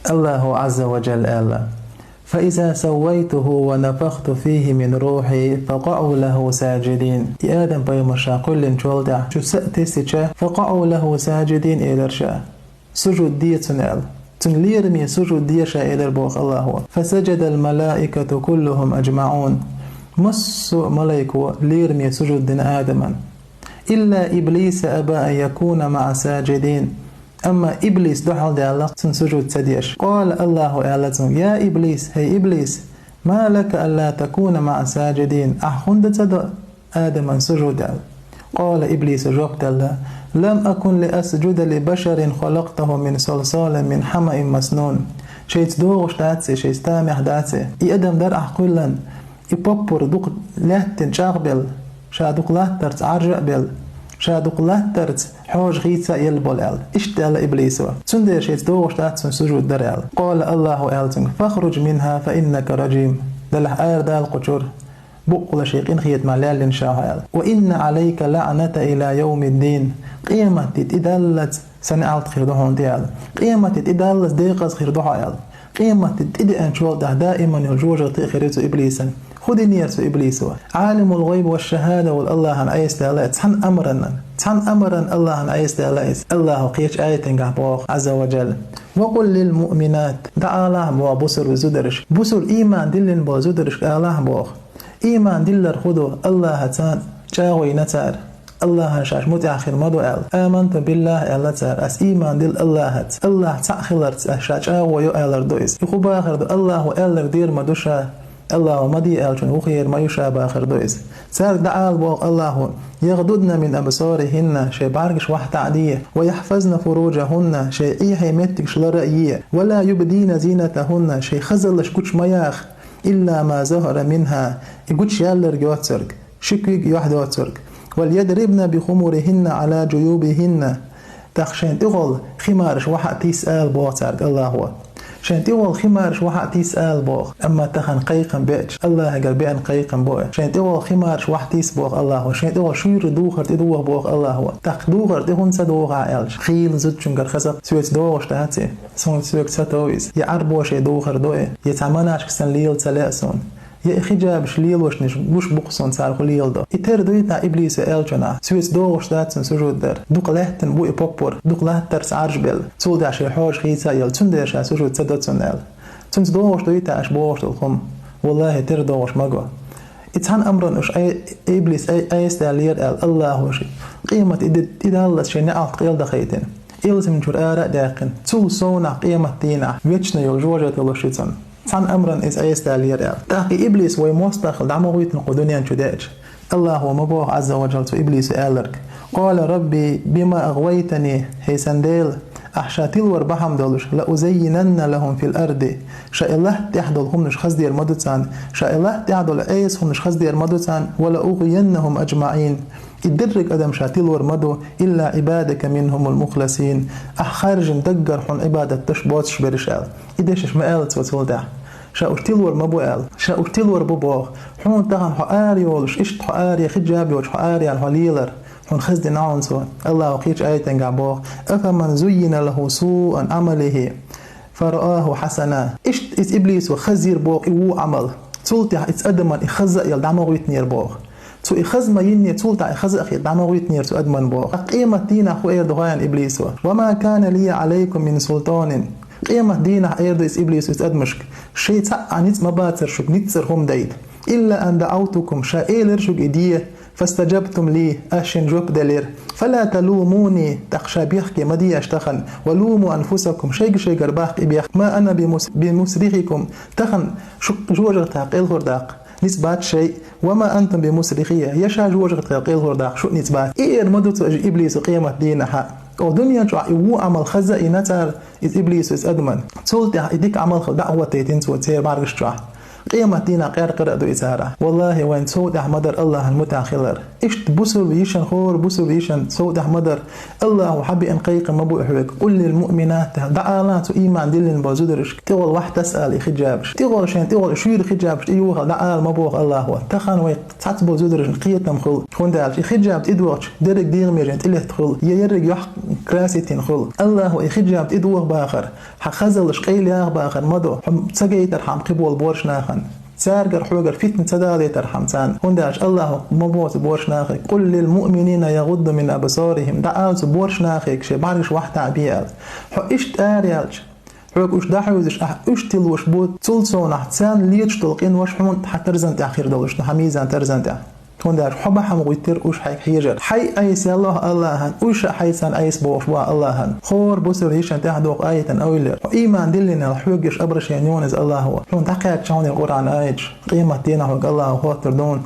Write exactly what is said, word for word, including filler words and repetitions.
Аллаху Азза ва Джалла аьлла: «فإذا سويته ونفخت فيه من روحي فقعوا له ساجدين». И Адам пайхамар ша кхоьллинчул тӀаьхьа, чу са а тесича, «فقعوا له ساجدين», элира ша. Сужуд де цунна аьлла. Цунна лераме сужуд де ша, элира боху Аллахо. «فسجد الملائكة كلهم أجمعون». Массо а малайко лераме сужуд дина Адаман. «إلا إبليس أبى أن يكون مع الساجدين». Амма Иблис дуьхьал даьлла цунна сужуд ца деш. «قال», Аллахо аьлла цуьнга: «يا إبليس, хӀей Иблис, ما لك ألا تكون مع الساجدين, ахь хӀунда ца до Адаман сужуд?» аьлла. «قال», Иблиса жоп делла: «لم أكن لأسجد لبشر خلقته من صلصال من حمأ مسنون». Шайца догӀуш дац и, шайца тамехь дац и. И адам дара ахь кхоьллина, и поппар дукха лаьттина чӀагӀбелла, ша дукха латтарца Ӏаржа а белла, ша дукха латтарца хьожа хийца а елла болу аьлла. Иштта аьлла Иблисо. Цундела шайца догӀуш дац цунна сужуд дара аьлла. «قال», Аллахо аьлла цуьнга: «فاخرج منها فإنك رجيم». Делахь арадала кху чуьра, букъ хила шен къинхетамехь лаьллина ша хьо аьлла. «وإن عليك اللعنة إلى يوم الدين». Къематде тӀедаллалц сан неӀалт хир ду хьуна тӀе аьлла. Къематде тӀедаллалц декъаза хир ду хьо аьлла. Къематде тӀедеанчул тӀаьхьа даиман йолу жожагӀате а хир ю цу Иблисан. ХӀун динера цу Иблисо? «عالم الغيب والشهادة» волу Аллахьан Ӏеса даьлла иза, цхьана амранан, цхьана амранан Аллахьан Ӏеса даьлла иза. Аллахо кхечу аятангахь боху, Азза ва Джалла: «وقل للمؤمنات», дӀаалахьа боху бусурба зударшка, бусурба ийман диллина болу зударшка алахьа боху. Ийман диллар хӀун ду? Аллахьаца чӀагӀо йина цара. Аллахьан шаьш муьтӀахь хир ма ду аьлла. «آمنت بالله», аьлла цара, ас ийман дилла Аллахьаца. Аллахь цхьаъ хиларца ас ша чӀагӀо йо алар ду иза. И хӀун бахар ду? Аллахо аьллар дийр ма ду ша. Аллахо ма де аьллачунна вухийр ма ю ша бахар ду иза. Цаьрга дӀаала боху Аллахо: «يغضضن من أبصارهن», шайн бӀаьргаш вахьтаӀ де, «ويحفظن فروجهن», шайн Ӏехье меттигаш лара а е, «ولا يبدين زينتهن», шайн хазаллаш гучу ма яха, «إلا ما ظهر منها», и гучу яьлларг йоцург, ши куьйга юьхь доцург, «وليضربن بخمرهن على جيوبهن», тӀаккха шайн тӀехула химараш вахьа а тийса ала боху цаьрга Аллахо. Шайн тӀехула химараш вахьа а тийса ала боху. Амма тахана кхайкхам беача, Аллахьагара беана кхайкхам бу и. Шайн тӀехула химараш вахьа тийса боху Аллахо. Шайн тӀехула шуьйра духар тӀедуха боху Аллахо. ТӀаккха духар тӀе хӀунда ца духу ахь аьлча, хийла зудчуьнгара хаза соьца догӀуш дац и. Суна соьга ца тов иза. Я Ӏарбоша духар ду и, я цхьа монашка санна лела ца лаьа суна. Я и хиджабаш лелошнаш гуш бу-кх суна цара хӀун леладо. И тера дуй тӀаккха Иблисо аьллачунна, соьца догӀуш дац цунна сужуд дар. Дукха лаьттина бу и поппар, дукха латтарца Ӏаржбелла. Цул тӀаьхьа шайн хьожа хийца а елла, цундела ша сужуд ца до цунна аьлла. Цунца догӀуш дуй тӀаккха аша бохуш долу хӀума? Валлахи, тера догӀуш ма го. И цхьана амран уьш Ӏе-, Иблис Ӏе-, Ӏеса даьллера аьлла, Аллахо ши къемат и де-, и даллалц шайн неӀалт къел дахийтина. Илсам чуьра ара а даьккхина, цул совнах къемат дийнахь вечно йолу жожагӀате луш ю цунна. Цхьана амран иза Ӏеса даьллера аьлла. ТӀаккха и Иблис вай мостагӀа хила дӀа ма гӀойтина кху дуьнен чу деача. Аллахо ма боху Азза ва Джалла цу Иблисо аьлларг: «قال رب بما أغويتني», хӀей сан Дела, ахь ша тилвар бахьана долуш, «لأزينن لهم في الأرض», ша и латта тӀехь долу хӀуманаш хаздер ма ду царна, ша и латта тӀехь долу Ӏеса хӀуманаш хаздер ма ду царна, «ولأغوينهم أجمعين». И дерриг адам ша тилвар ма ду, «إلا عبادك منهم المخلصين». Ахь харжина даггара хьуна Ӏибадат даш боцуш берш аьлла. И дешаш ма аьлла цо цул тӀаьхьа. Ша уьш тилвар ма бу аьлла. Ша уьш тилвар бу боху. Хьуна тахана хьо ара йолуш, иштта хьо ара, хиджаб йоцуш хьо ара яьлла хьо лелар. Хьуна хаза дина хьуна цо. Аллахо кхечу аятангахь боху: «أفمن زين له سوء عمله فرآه حسنا». Иштта иза Иблисо хазйира боху и ву Ӏамал. Цул тӀаьхьа иза адаман и хаза а елла дӀа ма гӀойтинера боху. Цо и хаза ма йинне, цул тӀаьхьа и хаза а хетта дӀа ма гӀойтинера цу адаман боху. Ткъа къемат дийнахь хӀун эр ду хьайна Иблисо? «وما كان لي عليكم من سلطان». Къемат дийнахь эр ду иза Иблисо иза адамашка: «Шайн цхьа а ницкъ ма бацара шуьга ницкъара хӀума дайта. إلا أن دعوتكم», ша элира шуьга и де, «فاستجبتم لي», ас шуна жоп делира. «فلا تلوموني», тӀаккха ша бехке ма де аша тахана, «ولوموا أنفسكم», шайга-шайгара баккха и бехк. «ما أنا بمص-، بمصرخكم», тахана шу жожагӀатех къелхур даккха ницкъ бац шайн, «وما أنتم بمصرخي», я ша жожагӀатех къелхур даккха шу ницкъ бац. И эр ма ду цо иза Иблисо къемат дийнахьа. О, дуьнен чохь и ву Ӏамал хаза а йина цара, иза Иблисо иза адаман. Цул тӀаьхьа и дика Ӏамал хила дӀа а гӀоттийтина цо церан бӀаьргаш чохь. Къематдийнахь къаьркъара а ду и цара. Валлахи, вайн сов тӀехь ма дара Аллахьан муьтӀахь хилар. Иштта бусулба йишина, хӀора бусулба йишина сов тӀехь ма дара. Аллахьо хьабеана кхайкхам ма бу хьоьга: «Къул лил муъминати», дӀаала цу ийман диллина болу зударшка, тӀехула вахьтас ала и хиджабаш. ТӀехула шайн, тӀехула шуьйра хиджабаш тӀеюхал дӀаала ма боху Аллахьо. Тахана вай цхьацца болу зударшна кхетам хуьлу. ХӀунда аьлча и хиджаб тӀедохча дерриг дегӀан меженаш тӀелетта хуьлу, я ерриг юьхь краситина хуьлу. Аллахьо и хиджаб тӀедоха бахар, хьан хазаллаш къайла яха бахар ма ду, хьо ца гайтархьама кхиболу боьрша нахана. Цаьргара хьоьгара фитна ца далийтархьама царна. ХӀунда аьлча Аллахьо ма боху цу боьрша нахе: «Къул лил муъминина ягӀудду мин абсарихим», дӀаала цу боьрша нахе шайн бӀаьргаш вахьтахь бе аьлла. Хьо иштта ара яьлча, хьоьга уьш дӀахьуьйсуш, ахь уьш тилош бу, цул совнах царна леташ долу къинош хьуна хьан тарзан тӀехь хир долуш ду, хьан мизан тарзан тӀехь. ХӀунда аьлча хьо бахьана гӀуьттира уьш хьайга хьежар. Хьайн айса яллалц Аллахьан, уьш а хьайца айса бохуш бу Аллахьан. ХӀора бусулба йишина тӀехь доху аятан ойла яр. Хьо ийман диллина аьлла хьоьга еш обращение йоназ Аллахьо. Хьуна дӀакхаьчча хьуна и Къуръан аяташ, къематдийнахь хьоьга Аллахьо хоттур ду хьуна.